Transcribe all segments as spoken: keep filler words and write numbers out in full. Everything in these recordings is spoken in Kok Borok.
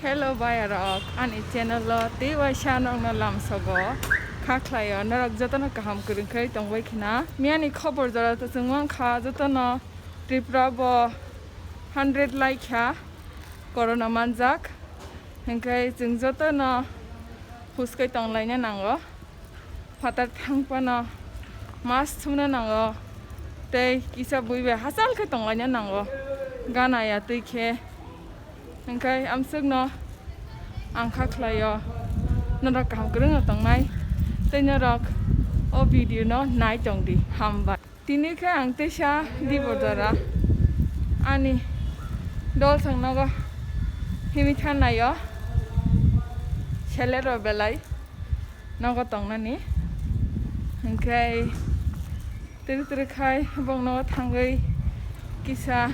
Hello bayarok, ani channel o tei waisa nokno lamsogo kha khlaio, norok jotono kaham kwrwng khe tongbai khna. Miyani khobor jora to chwng mankha jotono Tripura bo hundred laikha corona manjak, hinkhe chwng jotono huskai tonglaina nango. Phatar thang phano mask thumna nango, tei kisa bui bai hachal khe tonglaina nango, gana ya twi khe. Hinkhe amswkno ang kha khlaio, norok kaham kwrwngno tongnai, tei norok o video no nai tong di, hambai. Tini khe ang teisa Dibor jora ani dol thang nogo himwi thang naio, selero belai nogo tongnani. Hinkhe twrwk twrwk khai bongno thangwi kisa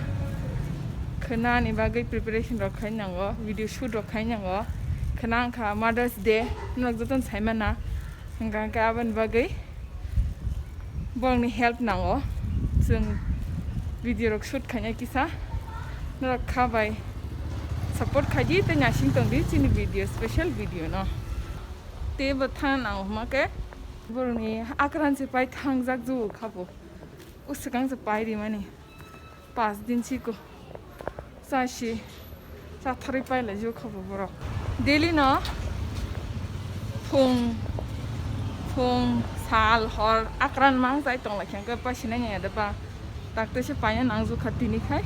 khwnani bagwi preparation rok khai nango, video shoot rok khai nango. Khwna wngkha Mother's Day, norok jotono saimana, hinkhe aboni bagwi borokni help nango. Chwng video rok shoot khainai kisa, norok kha bai support khaidi tei nasing tongdi chini video, special video no. Tei bo thang nango hwma khe borokni akran se pai thangjak jugo kha bo. O swkang se pai rimani. Pas din siko. Sa si. Sa thari pai lai jo kha bo borok. Daily no phung, phung, sal, hor, akran mang chai tong lai khe, hwnkhe pai sinai ya da ba. Tak tei se paina nang jukha tini khai.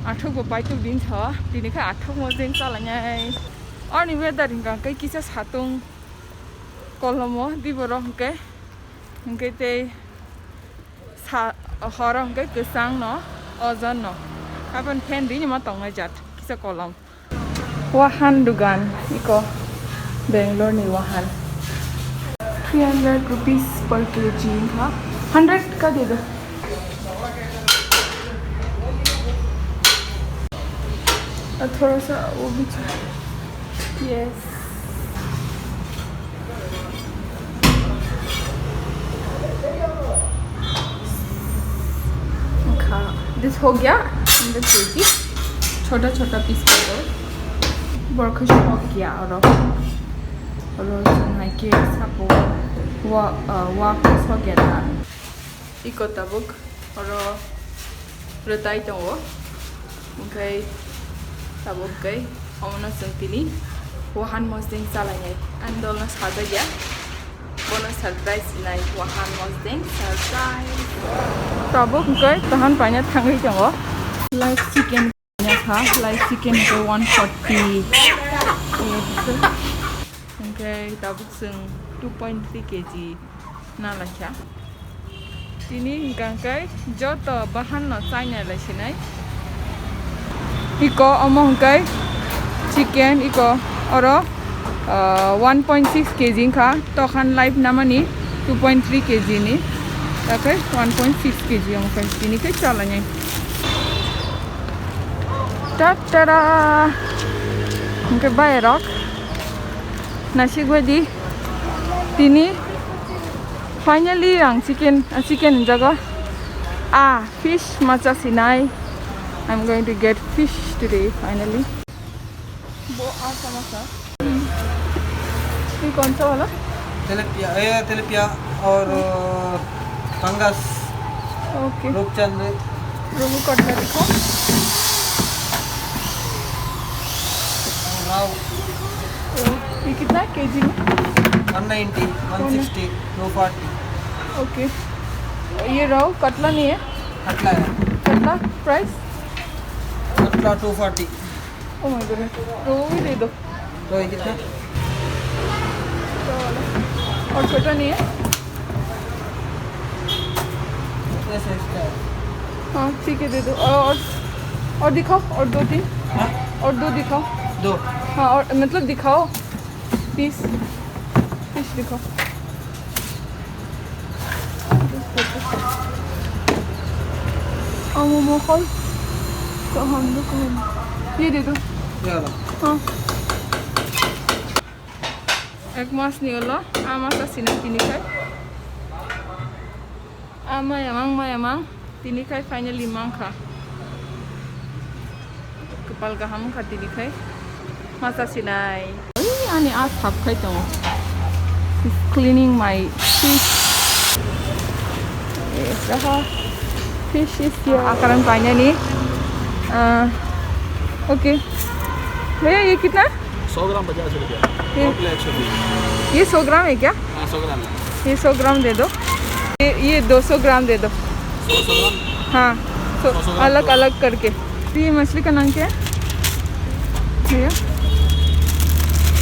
Athuk bo pai tuk din thawa. Tini khai athuk mo jeng chala nyai. Ani weather hingka kai kisa satung kolomo di borok hingke. Hingke tei Sa-, horo hwnkhe kwchang no, ojon no. Aboni fan rini ma tongnai jat, kisa kolom. Wahan dugan, iko Bangalore ni wahan. Three hundred rupees per K G wngkha. Hundred ka de do. Thoda sa wo bhi cha-, yes. Kha, this ho gaya, hundred K G. Chota chota piece kar do. Borok khe sok ya oro. Oro chwng hai khe sabo wa, ah, wa khe sok ya da. Iko tabuk oro rwtai tongo, hwnkhe tabuk khe omono chwng tini wahan mosdeng chalainai. Ani dolno sajak ya, bono surprise rinai, wahan mosdeng surprise. Tabuk hwnkhe tohan paina thangwi tongo. Live chicken. Kha, live chicken khe one forty. Hwnkhe tabuk chwng two point three K G na laikha. Tini hwnkha khe joto bahan no chaina lai sinai. Iko omo hwnkhe chicken iko oro, ah, one point six K G wngkha. Tokhan live namani two point three K G ni, takhe one point six K G wngkha. Tini khe chalainai. Ta ta da! Hwnkhe bayarok, naisik bai di. Tini finally ang chicken, ah, chicken hinjago. Ah, fish ma chasinai. I'm going to get fish today, finally. Bo asa masa. Hmm. Ye kaun sa wala? Tilapia, eh, tilapia aur, uh, pangas. Okay. Rupchand. रोहू कटला दिखाओ। Rao. ये कितना है केजी में? One ninety, one sixty, two forty. Okay. ये रोहू कटला नहीं है? कटला है। कटला price? कटला two forty. Oh my goodness, रोहू भी दे दो। तो ये कितना? और छोटा नहीं है? ऐसे इसका है। हाँ, ठीक है, दे दो। और, और, और दिखाओ, और दो तीन। हाँ? और दो दिखाओ। दो। हाँ, और मतलब दिखाओ। Piece, piece दिखाओ। Amo mohol. Kaham do kaham. Ye de do. Yala. Ha. Ek mas ni ulo, ama sa sini tini kai. Ah, maya mang, maya mang. Tini khai finally mangkha. Kwpal kaham wngkha tini khai. Masa sinai. Ui, ani a sap khai tongo. He's cleaning my fish. Yes, aha. Fish is here. Akaran painani. Ah, okay. भैया, ये कितना? सौ ग्राम पचास रुपया। ये, एक किलो एक सौ बीस। ये सौ ग्राम है क्या? हाँ, सौ ग्राम है। ये सौ ग्राम दे दो। ये, ये दो सौ ग्राम दे दो। सौ, सौ ग्राम? हाँ, सौ, सौ, सौ ग्राम अलग, तो अलग करके। ये मछली का नाम क्या है भैया?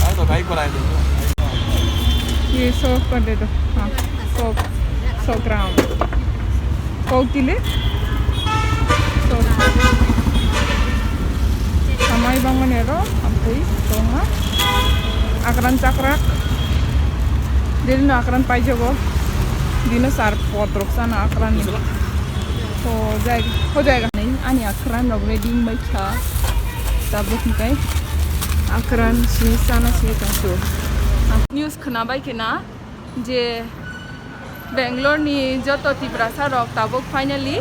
अरे तो भाई को लाए दो। ये सौ कर दे दो। हाँ, सौ, सौ ग्राम। Kau kile? So, samai bangmani aro, amtwi, tonga. Akran chakrak. Dili no akran paijago. Dino sar podrok sana akran ni. Ho jai, ho jai. Ani akran rok ready bai kha. Tabuk hingkai akran sini sana sini tongsu. News khna bai khe na je Bangalore ni joto Tiprasa rok tabuk finally,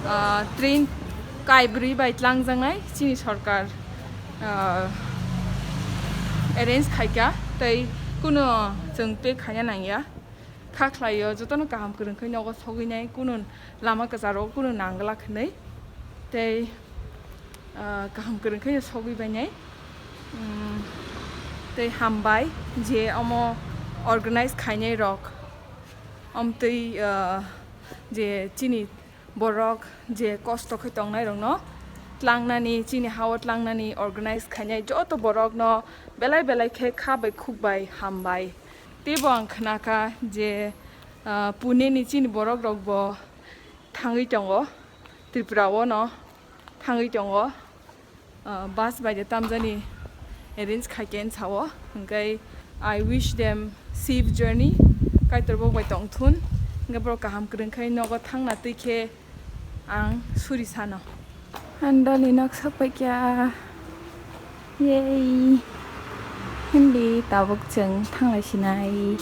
ah, train kaibrwi bai tlangjaknai chini sorkar, ah, arrange khaikha, tei kuno chwng pay khaina nangya. Kha khlaio, jotono kaham kwrwng khe nogo sogwinai, kuno lama kwcharo kuno nangla hwnwi. Tei ah, kaham kwrwng khe sogwi bainai. Mm, tei hambai je omo organize khainai rok. Omtwi, ah, je chini borok je kosto khe tongnai rokno tlangnani, chini hao tlangnani organize khainai joto borokno belai belai khe kha bai khuk bai hambai. Teibo ang khnakha je, ah, Pune ni chini borok rokbo thangwi tongo, Tripura o no thangwi tongo. Ah, bus bai de tamjani arrange khai khe sao, hwnkhe I wish them safe journey, Kaitor bok bai tongthun, hwnkhe borok kaham kwrwng khai nogo thangna twi khe ang suri sano. Andoni nok sok pai kya, yay, hindi tabuk chwng thanglai sinai.